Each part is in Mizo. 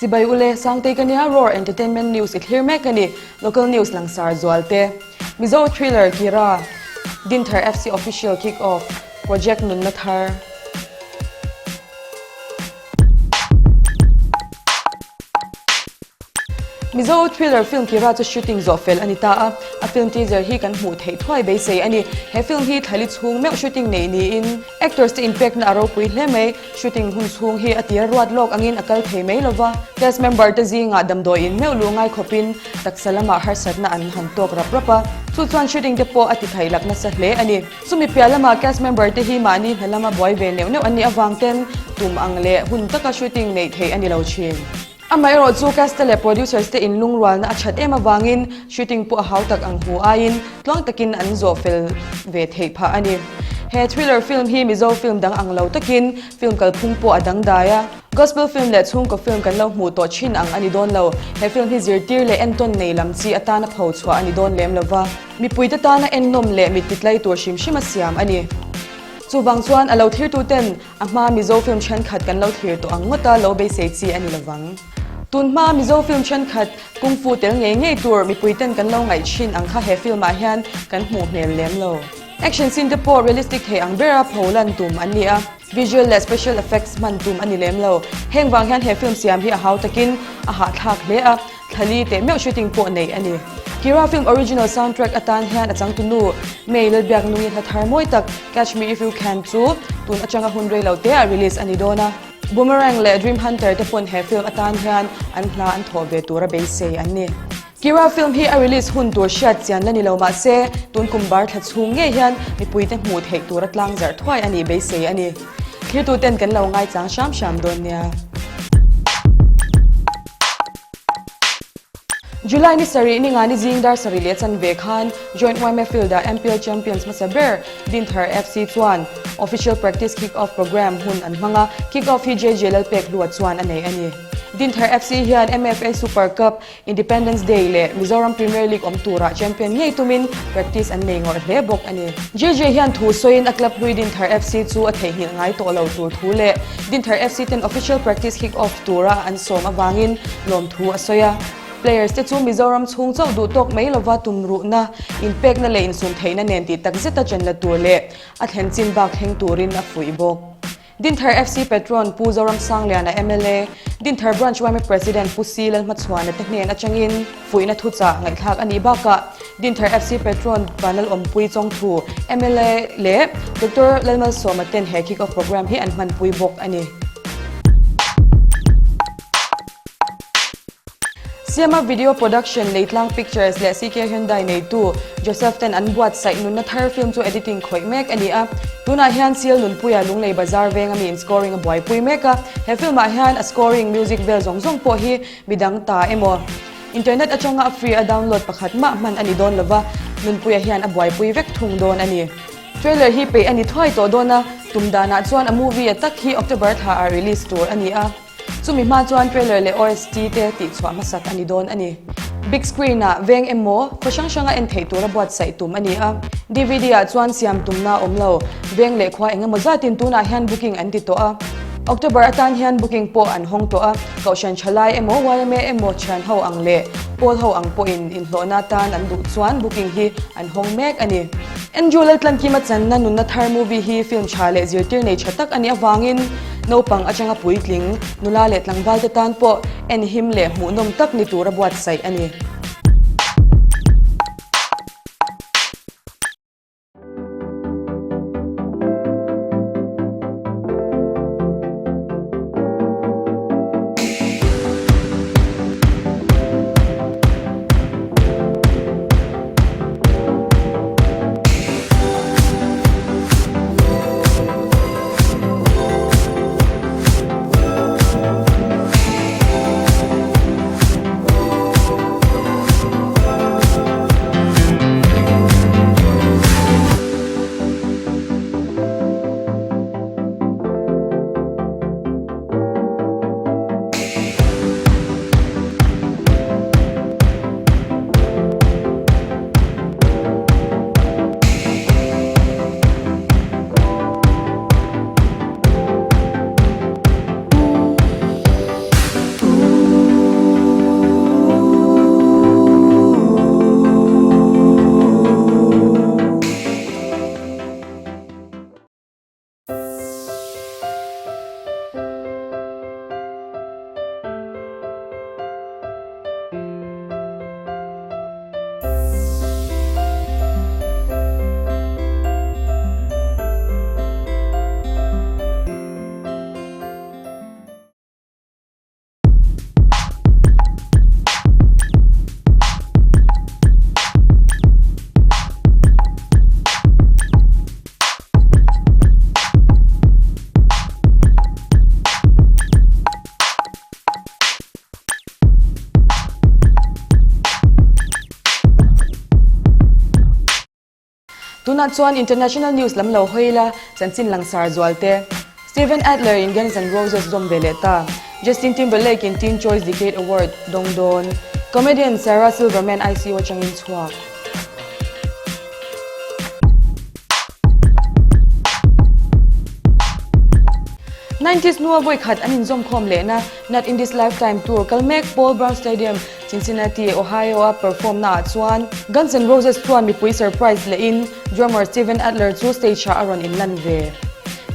Chibai ule, Sangtei ka nia, Roar Entertainment News i thlir mek a ni. Local News langsar zualte. Mizo Thriller Kira, Dinthar FC Official Kick Off, Project Nunna Thar. Mizo thriller film Kira chu shooting zawh fel a ni ta a, a film teaser hi kan hmuh theih thuai beisei a ni. He film hi thlali chhung meuh shooting neih niin actors te inpekna a ropui hle mai. Shooting hun chhung hi a tir ruat lawk angin a kal thei mai lova, cast member te zingah damdawiin meuh luh ngai khawpin taksa lamah harsatna an han tawk rap rap a, chu chuan shooting te pawh a ti thaih lak nasa hle a ni. Chumi piah lama cast member te hi mahni hna lama buai ve neuh neuh an nih avang ten tum ang leh hun taka shooting neih theih a ni lo thin. Amaherawh chu cast te leh producers te inlungrualna a that em avangin shooting pawh a hau tak ang hmu aiin tluang takin an zawh fel ve theih phah a ni. He thriller film hi Mizo film dang ang lo takin film kalphung pawh a dangdai a. Gospel film leh chhungkaw film kan lo hmuh tawh thin ang a ni dawn lo. He film hi zirtir leh entawn nei lam chi atana pho chhuah a ni dawn lem lova. Mipuite tana ennawm leh mit titlai tur hrim hrim a siam a ni. Chuvang chuan a lo thlirtuten a hmaa Mizo film thenkhat kan lo thlir tawh ang ngawta lo beisei chi a ni lovang. Tun hmaa Mizo film thenkhat Kung Fu tel ngei ngei tur mipuiten kan lo ngaih thin ang kha he film ah hian kan hmuh hmel lem lo. Action scene te pawh realistic thei ang bera pho lan tum an ni a, visual leh special effects hman tum a ni lem lo. Heng vang hian he film siam hi a hau takin a hahthlak hle a. Thlali teh meuh shooting pawh neih a ni. Kira film original soundtrack atan hian a changtunu May Lalbiaknungi hla thar mawi tak Catch Me If You Can chu tun atanga hun rei lo teah release a ni dawn a. Boomerang leh Dream Hunter te pawn he film atan hian an hla an thawh ve tura beisei an ni. Kira film hi a release hun tur hriat chian la ni lo mahse tun kum bar thla chhung ngei hian mipuite hmuh theih tura tlang zarh thuai a nih beisei a ni. Thlirtuten kan lo ngaichang hram hram dawn nia. July ni sarih ni ngani zing dar sarih leh chanve khan Joint yma Field-ah MPL Champions hmasa ber Dinthar FC chuan Official Practice Kick-Off Programme hun an hmang a, kick-off hi JJ Lalpekhlua chuan a nei a ni. Dinthar FC hian MFA Super Cup, Independence Day leh Mizoram Premier League awm turah champion ngei tumin practice an nei ngawrh hle bawk a ni. JJ hian thu sawiin a club hlui Dinthar FC chu a theihnghilh ngai tawh lo tur thu leh Dinthar FC ten official practice kick off tura an sawm avangin lawmthu a sawi a. Players te chu Mizoram chhung chauh duh tawk mai lova tumruhna, inpekna leh insumtheihna nen tih takzeta chen la tur leh a thlen chin bak thleng turin a fuih bawk. Dinthar FC Patron Pu Zoram Sangliana mla, Dinthar Branch yma President Pu Si Lalhmachhuana te hnen atangin fuihna thuchah ngaihthlak a nih bakah Dinthar FC Patron Vanlalawmpui Chawngthu mla leh Doctor Lalmalsawma ten he kick off programme hi an hmanpui bawk a ni. Siama Video Production, Leitlang Pictures leh CK Hyundai neitu Joseph ten an buatsaih nunna thar film chu editing khawih mek a ni a. Tunah hian Seal Nunpuia Lunglei Bazar venga mi in scoring a buaipui mek a. He film ah hian a scoring music vel zawng zawng pawh hi midang ta emaw internet atanga a free a download pakhat mah hman a ni dawn lova, Nunpuia hian a buaipui vek thung dawn a ni. Trailer hi peih a ni thuai tawh dawn a, tum danah chuan a movie a tak hi October thla ah release tur a ni a. Chumi hma chuan trailer leh OST te tihchhuah hmasak a ni dawn a ni. Big screen ah veng emaw khaw hrang hranga en theih tura buatsaih tum a ni a. DVD ah chuan siam tumna a awm lo. Veng leh khua engemaw zatin tunah hian booking an ti tawh a. October atan hian booking pawh an hawng tawh a. Kohhran thalai emaw yma emaw thian ho ang leh pawl ho ang pawhin inhlawhna atan an duh chuan booking hi an hawng mek a ni. Andrew Laltlankima channa nunna thar movie hi film tha leh zirtir nei tha tak a nih avangin naupang atanga puitling, nula leh tlangval te tan pawh en him leh hmuhnawm tak ni tura buatsaih a ni. Tunah chuan international news lam lo hawi ila, chanchin langsar zual te. Steven Adler in Guns N' Roses zawm ve leh ta. Justin Timberlake in Teen Choice Decade Award dawng dawn. Comedian Sarah Silverman ICU atangin chhuak. Nineties hnua vawi khat an inzawmkhawm lehna Not In This Lifetime tour kal mek Paul Brown Stadium, Cincinnati, Ohio-a perform naah chuan Guns N' Roses chuan mipui surprise lehin drummer Steven Adler chu stage-ah a rawn inlan ve.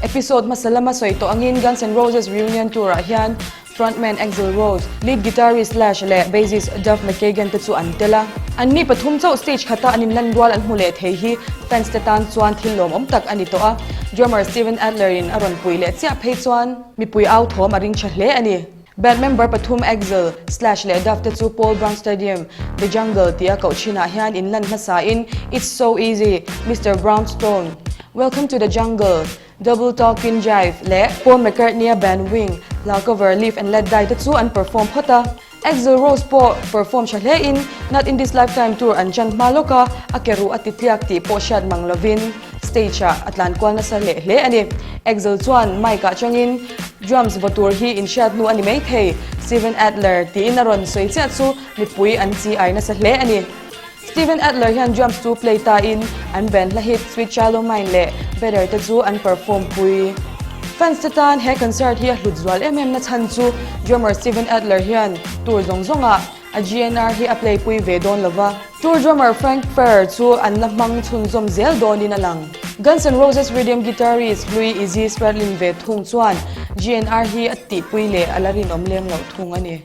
Episode hmasa lama sawi tawh angin Guns N' Roses reunion tour-ah hian frontman Axl Rose, lead guitarist Slash leh bassist Duff McKagan te chu an tel a. Anni pathum chauh stage khata an inlan rual an hmu leh thei hi fans te tan chuan thil lawmawm tak a ni tawh a, drummer Steven Adler-in a rawn pui leh chiah phei chuan mipui au thawm a ring tha hle a ni. Band member pathum Axl, Slash leh Duff te chu Paul Brown Stadium, The Jungle tia koh chinah hian inlan hmasain It's So Easy, Mister Brownstone, Welcome to the Jungle, Double Talkin' Jive leh Paul McCartney-a band Wing hla cover Live and Let Die te chu an perform phawt a. Axl Rose pawh perform tha hlein Not In This Lifetime tour an ṭan hma lawk a, a ke ruh a ti tliak tih pawh hriat mang lovin stage-ah a tlan kual nasa leh hle a ni. Axl chuan mic-ah changin Drums vaw tur hi inhriat hnu a ni maithei, Steven Adler tiin a rawn sawi chiah chu mipui an chi ai nasa hle a ni. Steven Adler hian drums chu play ta in an band hla hit Sweet Child O' Mine leh Better te chu an perform pui. Fans te tan he concert hi a hlut zual em em na chhan chu drummer Steven Adler hian tour zawng zawng ah a GNR hi a play pui ve dawn lova. Tour drummer Frank Ferrer chu an la hmang chhunzawm zel dawnin a lang. Guns N' Roses rhythm guitarist hlui Izzy Stradlin ve thung chuan GNR hi a tihpui leh a la rinawm lem loh thung a ni.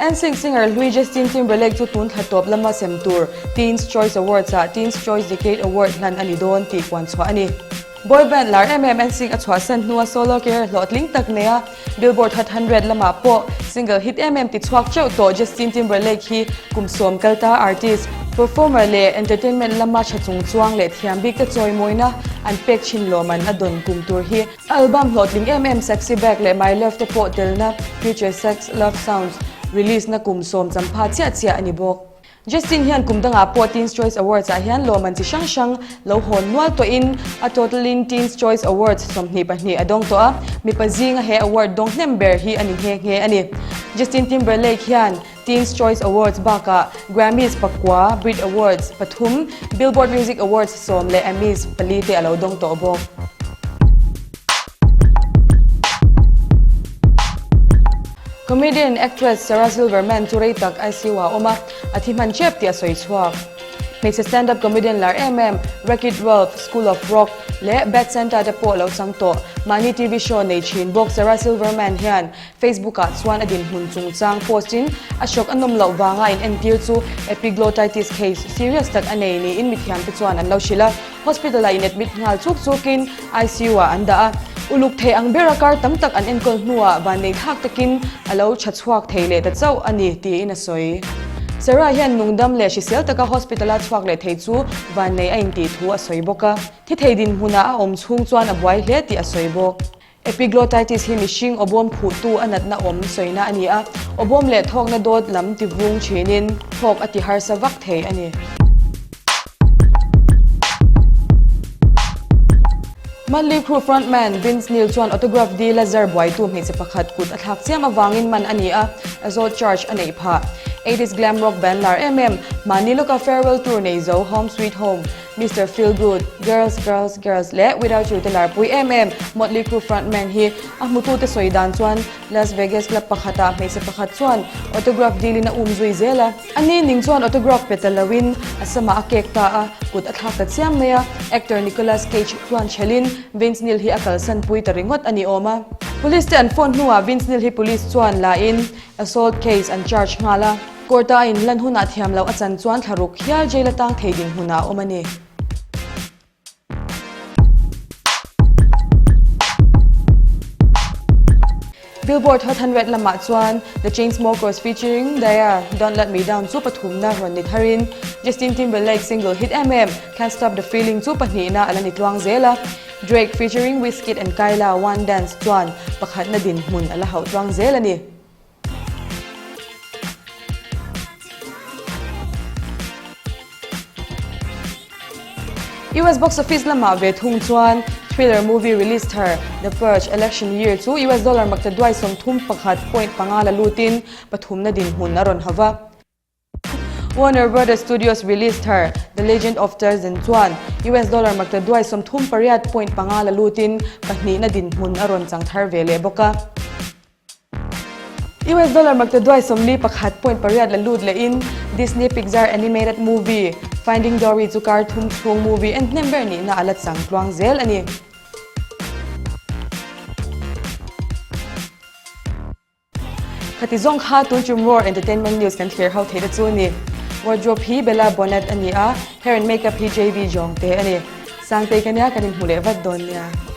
NSYNC singer hlui Justin Timberlake chu tun thla tawp lama sem tur Teen's Choice Awards-ah Teen's Choice Decade Award hlan a ni dawn tih puan chhuah a ni. Boy band lar em em NSYNC a chhuahsan hnua solo career hlawhtling tak neia Billboard Hot 100 lamah pawh single hit em em ti chhuak teuh tawh Justin Timberlake hi kum sawm kalta artist, performer leh entertainment lama tha chung chuang leh thiam bik te chawimawina an pek thin lawm an a dawn kum tur hi Album hlawhtling em em Sexy Back leh My Love te pawh telna Future Sex Love Sounds release na kum sawm champha chiah chiah a ni bawk. Justin hian kum dangah pawh Teen's Choice Awards ah hian lawmman chi hrang hrang lo hawn nual tawhin a total in Teen's Choice Awards 22 a dawng tawh a, mipa zinga he award dawng hnem ber hi a ni nghe nghe a ni. Justin Timberlake hian Teen's Choice Awards bakah Grammys pakua, Brit Awards pathum, Billboard Music Awards sawm leh Emmys pali te a lo dawng tawh bawk. Comedian actress Sarah Silverman chu rei tak ICU ah a awm a, a thi hman tep tih a sawi chhuak. Hmeichhe stand-up comedian lar em em Wreck-It Ralph, School of Rock leh Bad Santa te pawh a lo chang tawh. Mahni TV show nei thin bawk Sarah Silverman hian Facebook-ah chuan a dinhmun chungchang post-in a hrawk a nawm loh vanga inentir chu epiglottitis case serious tak a nei niin mithiamte chuan an lo hrilh a. Hospital-ah in-admit nghal chuk chukin ICU-ah an dah a. Uluk thei ang bera kar tam tak an enkawl hnuah vannei thlak takin a lo tha chhuak thei leh ta chauh a ni tiin a sawi. Sarah hian nungdam leh hrisel taka hospital-a chhuak leh thei chu vannei a intih thu a sawi bawk a. Thi thei dinhmunah a awm chhung chuan a buai hle tih a sawi bawk. Epiglottitis hi mihring awbawm phuhtu a natna awm sawina a ni a, awbawm leh thawkna dawt lam ti vung thinin thawk a ti harsa vak thei a ni. Mötley Crüe frontman Vince Neil chuan autograph deal-a zar buaitu hmeichhe pakhat kut a thlak chiam avangin man a ni a, assault charge a neih phah. Eighties glam rock band lar em em, mahni lawka farewell tour nei zo Home Sweet Home, Mister Feelgood, Girls, Girls, Girls leh Without You te larpui em em Motley Crue frontman hi a hmutute sawi dan chuan Las Vegas club pakhatah hmeichhe pakhat chuan autograph deal in a um zui zel a. A ni ning chuan autograph pe ta loin a samah a kek ta a, kut a thlak ta chiam mai a. Actor Nicolas Cage chuan chhelin Vince Neil hi a kalsan pui ta ringawt a ni awm a. Police te an phone hnuah Vince Neil hi police chuan la in assault case an charge nghal a. Court-a a inlan hunah thiam loh a chan chuan thlaruk hial jail atang thei dinhmunah a awm a ni. Billboard Hot 100 lamah chuan The Chainsmokers featuring Daya, Don't Let Me Down chu pathumna rawn ni tharin Justin Timberlake single hit em em Can't Stop the Feeling chu pahnihna a la ni tluang zel a. Drake featuring Wizkid and Kyla, One Dance chuan pakhatna dinhmun a la hauh tluang zel a ni. US box office lamah ve thung chuan thriller movie release thar The Purge, Election Year chu US dollar maktaduai 31.5 la lutin pathumna dinhmun a rawn hau va. Warner Brothers Studios release thar The Legend of Tarzan chuan US dollar maktaduai 38.5 la lutin pahnihna dinhmun a rawn chang thar ve leh bawk a. US dollar maktaduai 41.8 la lut lehin Disney Pixar animated movie Finding Dory chu kar thum chhung movie en hnem ber nihna a la chang tluang zel a ni. Khati zawng kha tun tum Roar Entertainment News kan thlir ho theih te chu a ni. Wardrobe hi Bella Bonnet a ni a, hair and makeup hi JB Jongte a ni. Sangtei ka nia kan inhmu leh vat dawn nia.